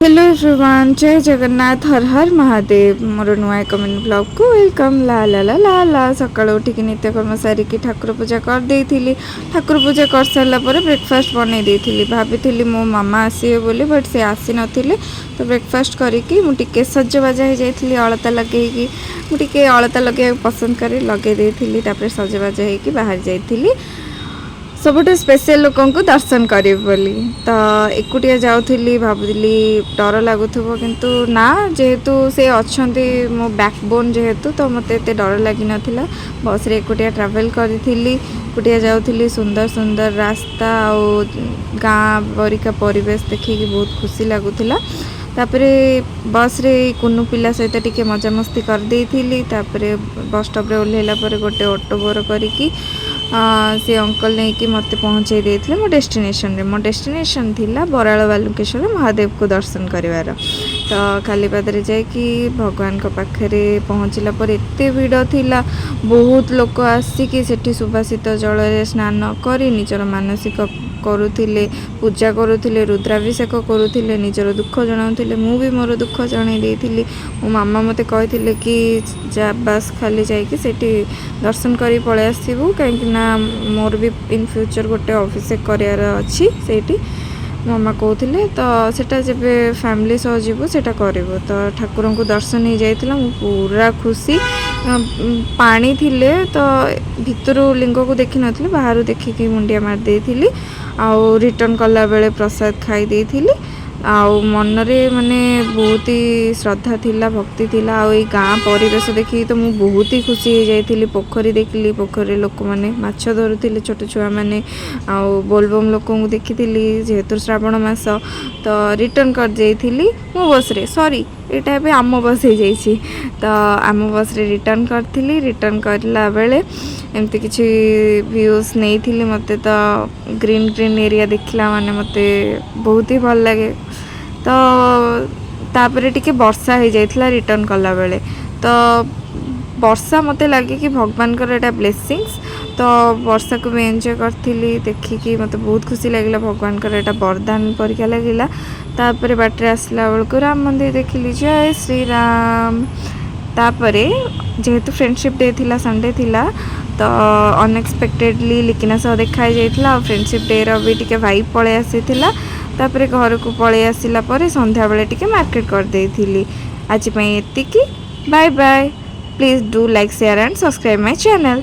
Hello everyone, ଜୟ ଜଗନ୍ନାଥ, ହର ହର ମହାଦେବ। ମୋର ନୂଆ ଏକ ମିନି ବ୍ଲଗ୍କୁ welcome. ଲା ଲା ଲା ଲା ଲା। ସକାଳୁ ଉଠିକି ନିତ୍ୟକର୍ମ ସାରିକି ଠାକୁର ପୂଜା କରିଦେଇଥିଲି। ଠାକୁର ପୂଜା କରିସାରିଲା ପରେ ବ୍ରେକଫାଷ୍ଟ ବନେଇ ଦେଇଥିଲି। ଭାବିଥିଲି ମୋ ମାମା ଆସିବେ ବୋଲି, ବଟ୍ ସେ ଆସିନଥିଲେ। ତ ବ୍ରେକଫାଷ୍ଟ କରିକି ମୁଁ ଟିକେ ସଜବାଜ ହେଇଯାଇଥିଲି ଅଳତା ଲଗେଇକି। ମୁଁ ଟିକେ ଅଳତା ଲଗେଇବାକୁ ପସନ୍ଦ କରେ, ଲଗେଇ ଦେଇଥିଲି। ତାପରେ ସଜବାଜ ହେଇକି ବାହାରି ଯାଇଥିଲି ସବୁଠୁ ସ୍ପେଶିଆଲ ଲୋକଙ୍କୁ ଦର୍ଶନ କରିବି ବୋଲି। ତ ଏକୁଟିଆ ଯାଉଥିଲି, ଭାବୁଥିଲି ଡର ଲାଗୁଥିବ, କିନ୍ତୁ ନା, ଯେହେତୁ ସେ ଅଛନ୍ତି ମୋ ବ୍ୟାକବୋନ୍ ଯେହେତୁ, ତ ମୋତେ ଏତେ ଡର ଲାଗିନଥିଲା। ବସ୍ରେ ଏକୁଟିଆ ଟ୍ରାଭେଲ୍ କରିଥିଲି, ଏକୁଟିଆ ଯାଉଥିଲି। ସୁନ୍ଦର ସୁନ୍ଦର ରାସ୍ତା ଆଉ ଗାଁ ପରିକା ପରିବେଶ ଦେଖିକି ବହୁତ ଖୁସି ଲାଗୁଥିଲା। ତାପରେ ବସ୍ରେ କୁନୁ ପିଲା ସହିତ ଟିକେ ମଜାମସ୍ତି କରିଦେଇଥିଲି। ତାପରେ ବସ୍ ଷ୍ଟପ୍ରେ ଓହ୍ଲେଇଲା ପରେ ଗୋଟେ ଅଟୋ ବୋର କରିକି ସେ ଅଙ୍କଲ ନେଇକି ମୋତେ ପହଞ୍ଚେଇ ଦେଇଥିଲେ ମୋ ଡେଷ୍ଟିନେସନରେ। ମୋ ଡେଷ୍ଟିନେସନ୍ ଥିଲା ବରାଳ ବାଲୁକେଶ୍ୱର ମହାଦେବକୁ ଦର୍ଶନ କରିବାର। ତ ଖାଲି ପାଦରେ ଯାଇକି ଭଗବାନଙ୍କ ପାଖରେ ପହଞ୍ଚିଲା ପରେ ଏତେ ଭିଡ଼ ଥିଲା। ବହୁତ ଲୋକ ଆସିକି ସେଠି ସୁବାସିତ ଜଳରେ ସ୍ନାନ କରି ନିଜର ମାନସିକ କରୁଥିଲେ, ପୂଜା କରୁଥିଲେ, ରୁଦ୍ରାଭିଷେକ କରୁଥିଲେ, ନିଜର ଦୁଃଖ ଜଣାଉଥିଲେ। ମୁଁ ବି ମୋର ଦୁଃଖ ଜଣାଇ ଦେଇଥିଲି। ମୋ ମାମା ମୋତେ କହିଥିଲେ କି ଯା, ବାସ୍ ଖାଲି ଯାଇକି ସେଠି ଦର୍ଶନ କରି ପଳେଇ ଆସିବୁ, କାହିଁକି ନା ମୋର ବି ଇନ୍ ଫ୍ୟୁଚର୍ ଗୋଟେ ଅଭିଷେକ କରିବାର ଅଛି ସେଇଠି। ମାମା କହୁଥିଲେ, ତ ସେଇଟା ଯେବେ ଫ୍ୟାମିଲି ସହ ଯିବୁ, ସେଇଟା କରିବୁ। ତ ଠାକୁରଙ୍କୁ ଦର୍ଶନ ହେଇଯାଇଥିଲା, ମୁଁ ପୁରା ଖୁସି। ପାଣି ଥିଲେ ତ ଭିତରୁ ଲିଙ୍ଗକୁ ଦେଖିନଥିଲି, ବାହାରୁ ଦେଖିକି ମୁଣ୍ଡିଆ ମାରି ଦେଇଥିଲି ଆଉ ରିଟର୍ଣ୍ଣ କଲାବେଳେ ପ୍ରସାଦ ଖାଇ ଦେଇଥିଲି। ଆଉ ମନରେ ମାନେ ବହୁତ ହି ଶ୍ରଦ୍ଧା ଥିଲା, ଭକ୍ତି ଥିଲା। ଆଉ ଏଇ ଗାଁ ପରିବେଶ ଦେଖିକି ତ ମୁଁ ବହୁତ ହି ଖୁସି ହେଇଯାଇଥିଲି। ପୋଖରୀ ଦେଖିଲି, ପୋଖରୀରେ ଲୋକମାନେ ମାଛ ଧରୁଥିଲେ, ଛୋଟ ଛୁଆମାନେ, ଆଉ ବୋଲବମ୍ ଲୋକଙ୍କୁ ଦେଖିଥିଲି, ଯେହେତୁ ଶ୍ରାବଣ ମାସ। ତ ରିଟର୍ଣ୍ଣ କରିଯାଇଥିଲି ମୋ ବସ୍ରେ। ସରି, ଏଇଟା ଏବେ ଆମ ବସ୍ ହେଇଯାଇଛି। ତ ଆମ ବସ୍ରେ ରିଟର୍ଣ୍ଣ କରିଥିଲି। ରିଟର୍ଣ୍ଣ କରିଲା ବେଳେ ଏମିତି କିଛି ଭ୍ୟୁଜ୍ ନେଇଥିଲି। ମୋତେ ତ ଗ୍ରୀନ୍ ଗ୍ରୀନ୍ ଏରିଆ ଦେଖିଲା ମାନେ ମୋତେ ବହୁତ ହି ଭଲ ଲାଗେ। ତ ତାପରେ ଟିକେ ବର୍ଷା ହେଇଯାଇଥିଲା ରିଟର୍ଣ୍ଣ କଲାବେଳେ। ତ ବର୍ଷା ମୋତେ ଲାଗେ କି ଭଗବାନଙ୍କର ଏଇଟା ବ୍ଲେସିଂସ୍। ତ ବର୍ଷାକୁ ବି ଏନ୍ଜୟ କରିଥିଲି। ଦେଖିକି ମୋତେ ବହୁତ ଖୁସି ଲାଗିଲା, ଭଗବାନଙ୍କର ଏଇଟା ବରଦାନ ପରିକା ଲାଗିଲା। ତାପରେ ବାଟରେ ଆସିଲା ବେଳକୁ ରାମ ମନ୍ଦିର ଦେଖିଲି। ଜୟ ଶ୍ରୀରାମ। ତାପରେ ଯେହେତୁ ଫ୍ରେଣ୍ଡସିପ୍ ଡେ ଥିଲା, ସଣ୍ଡେ ଥିଲା, ତ ଅନଏକ୍ସପେକ୍ଟେଡ଼ଲି ଲିକିନା ସହ ଦେଖା ହେଇଯାଇଥିଲା ଆଉ ଫ୍ରେଣ୍ଡସିପ୍ ଡେର ବି ଟିକେ ଭାଇବ୍ ପଳେଇ ଆସିଥିଲା। ତାପରେ ଘରକୁ ପଳେଇ ଆସିଲା ପରେ ସନ୍ଧ୍ୟାବେଳେ ଟିକେ ମାର୍କେଟ କରିଦେଇଥିଲି। ଆଜି ପାଇଁ ଏତିକି। Bye bye. Please do like, share and subscribe my channel.